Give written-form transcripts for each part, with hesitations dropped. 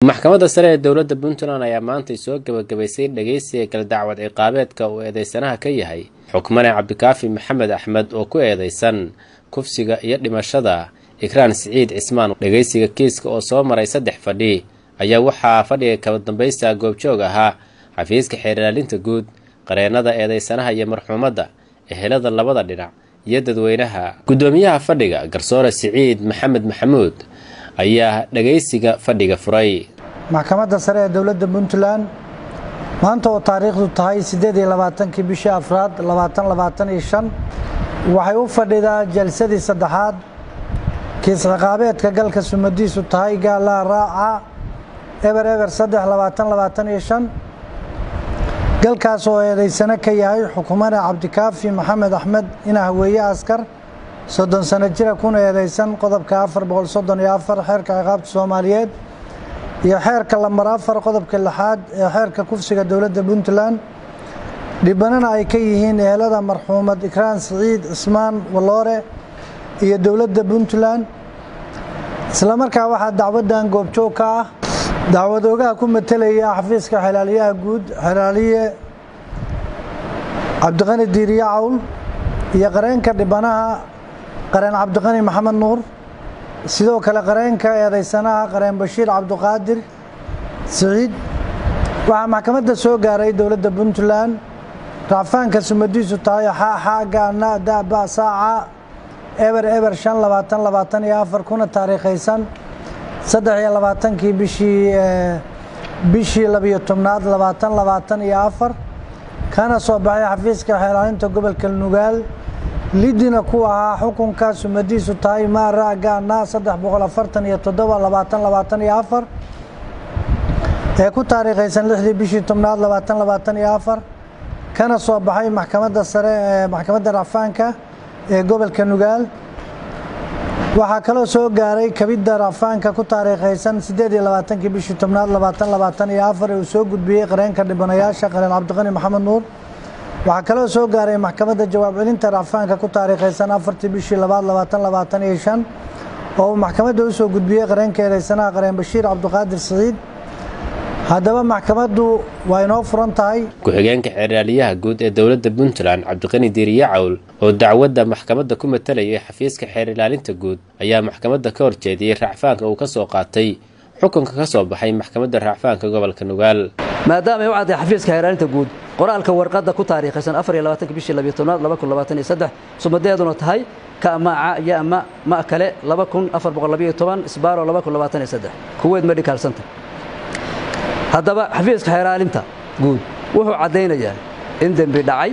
Maxkamadda sare ee dowladda Puntland ayaa maantay soo gebagabaysay dhageysiga kala dacwad ciqaabeedka uu eedeysanaha ka yahay xukmane Cabdikaafi Maxamed Axmed oo ku eedeysan kufsiga iyo dhimashada Ikraan Siciid Cismaan. Dhageysiga kiiska oo soo maray 3 fadhi ayaa waxaa fadhiga kaba dambaysta goobjoog ahaa xafiiska xeer ilaalinta guud, qareennada eedeysanaha iyo marxuumadda, ehelada labada dhinac iyo dadweynaha. Guddoomiyaha fadhiga, garsoore Siciid Maxamed Maxamuud, ayaa dhageysiga fadhiga furay. Maxkamadda sare ee dowladda Puntland maanta oo taariikhdu tahay 28-kii bishii afraad 2025 waxay u fadhidaa jalsadii saddexaad kiis ciqaabeedka galka sumadiisu tahay gaalaa raaca 0 0 3 2025, galkaas oo eedeysano ka yahay xukumane Cabdikaafi Maxamed Axmed ina Haweeye Askar, 30 sano jira, kuna eedeysan qodobka 434 xeerka ciqaabta Soomaaliyeed iyo xeerka lambar 4 qodobka lixaad ee xeerka kufsiga dowladda Puntland, dhibanana ay ka yihiin ehelada marxuumad Ikraan Siciid Cismaan Waloore iyo dowladda Puntland. Isla markaa waxaa dacwaddan goobjoog ka ah dacwad oogaha ku matelaya xafiiska xelaaliyaha guud, xelaaliye Cabdiqani Diiriye Cawl, iyo qareenka dhibanaha, qareen Cabdiqani Maxamed Nuur. Sidoo kale qareenka eedeysanaha, qareen Bashiir Cabdiqaadir Siciid. Waxaa maxkamadda soo gaaray dowladda Puntland racfaanka sumadiisu tahay xaxaga na daba saaca 0 0 5 2024, kuna taariikhaysan 23-kii bishii 12aad 2024, kana soo baxay xafiiska xeelaalinta gobolka Nugaal, lidina ku ahaa xukunka sumadiisu tahay maaraga na 347 2024 ee ku taariikhaysan 6dii bishii 10aad 2024, kana soo baxay maxkamadda sare ee maxkamadda racfaanka ee gobolka Nugaal. Waxaa kaloo soo gaaray kabidda racfaanka ku taariikhaysan 28-kii bishii 10aad 2024 ee uu soo gudbiyey qareenka dhibanayaasha, qareen Cabdiqani Maxamed Nuur. Waxaa kaloo soo gaaray maxkamadda jawaab celinta racfaanka ku taariikhaysan 4tii bishii labaad 2025 oo uu maxkamadda usoo gudbiyey qareenka eedeysanaha, qareen Bashiir Cabdiqaadir Siciid. Haddaba maxkamaddu waa inoo furan tahay. Ku-xigeenka xeerraaliyaha guud ee dowladda Puntland, Cabdiqani Diiriye Cawl, oo dacwadda maxkamadda ku matalayay xafiiska xeer ilaalinta guud, ayaa maxkamadda ka horjeediyey racfaanka uu ka soo qaatay xukunka ka soo baxay maxkamadda racfaanka gobolka Nugaal. Maadaama ay u cadday xafiiska xeeraalinta guud qoraalka warqadda ku taariikhaysan 24-ka bishii 12aad 2023, sumadeeduna tahay ka ama ca iyo ama ma kale 2412 isbaaro 2023, Kuwait Medical Center. Haddaba xafiiska xeeraalinta guud wuxuu caddaynayaa in dembi dhacay,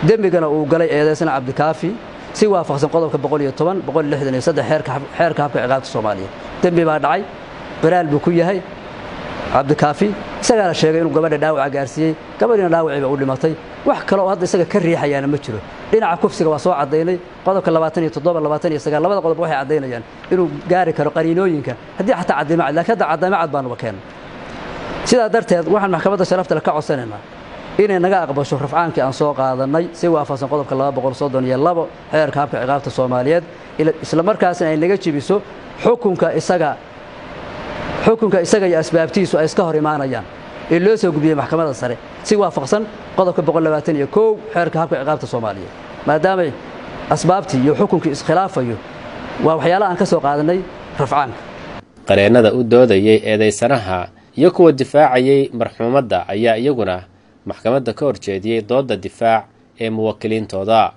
dembigana uu galay eedeysana Cabdikaafi si waafaqsan qodobka 110, 163 xeerka habka ciqaabta Soomaaliya. Dembi baa dhacay, qiraal buu ku yahay Cabdikaafi, isagaana sheegay inuu gabadha dhaawaca gaarsiiyey, gabadhiina dhaawaciiba u dhimatay. Wax kale oo hadda isaga ka riixayaana ma jiro. Dhinaca kufsiga waa soo caddaynay qodobka 27, 29. Labada qodob waxay caddaynayaan inuu gaari karo qariinooyinka haddii xataa caddaymo cad, lakiin hadda caddaymo cad baanuba keennay. Sidaa darteed waxaan maxkamadda sharafta leh ka codsanaynaa inay naga aqbasho rafcaankii aan soo qaadannay si waafaqsan qodobka 232 xeerka habka ciqaabta Soomaaliyeed, isla markaasna ay naga jebiso xukunka isaga iyo asbaabtiisu ay iska hor imaanayaan ee loo soo gudbiyey maxkamadda sare si waafaqsan qodobka 121 xeerka habka ciqaabta Soomaaliyeed. Maadaamay asbaabtii iyo xukunkii iskhilaafayo, waa waxyaalaha aan ka soo qaadanay rafcaanka. Qareennada u doodayay eedeysanaha iyo kuwa difaacayay marxuumadda ayaa iyaguna maxkamadda ka horjeediyey doodda difaac ee muwakiliintooda.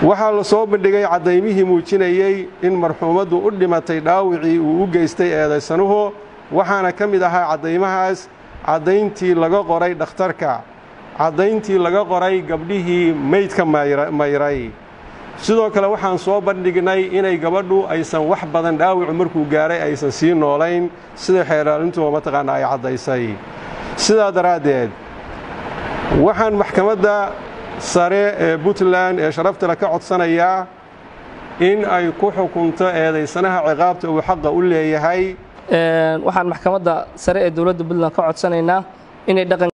Waxaa la soo bandhigay caddaymihii muujinayey in marxuumaddu u dhimatay dhaawicii uu u geystay eedaysanuhu. Waxaana ka mid ahaa caddaymahaas caddayntii laga qoray dhakhtarka, caddayntii laga qoray gabdhihii meydka mayray. Sidoo kale waxaan soo bandhignay inay gabadhu aysan wax badan dhaawicu markuu gaaray aysan sii noolayn, sida xeeraalintuba mataqaana ay caddaysay. Sidaa daraaddeed waxaan maxkamadda sare ee Puntland ee sharaftale ka codsanayaa in ay ku xukunto eedaysanaha ciqaabta uu xaqa u leeyahay. Waxaan maxkamadda sare ee dowladda Puntland ka codsanaynaa inay dhaqan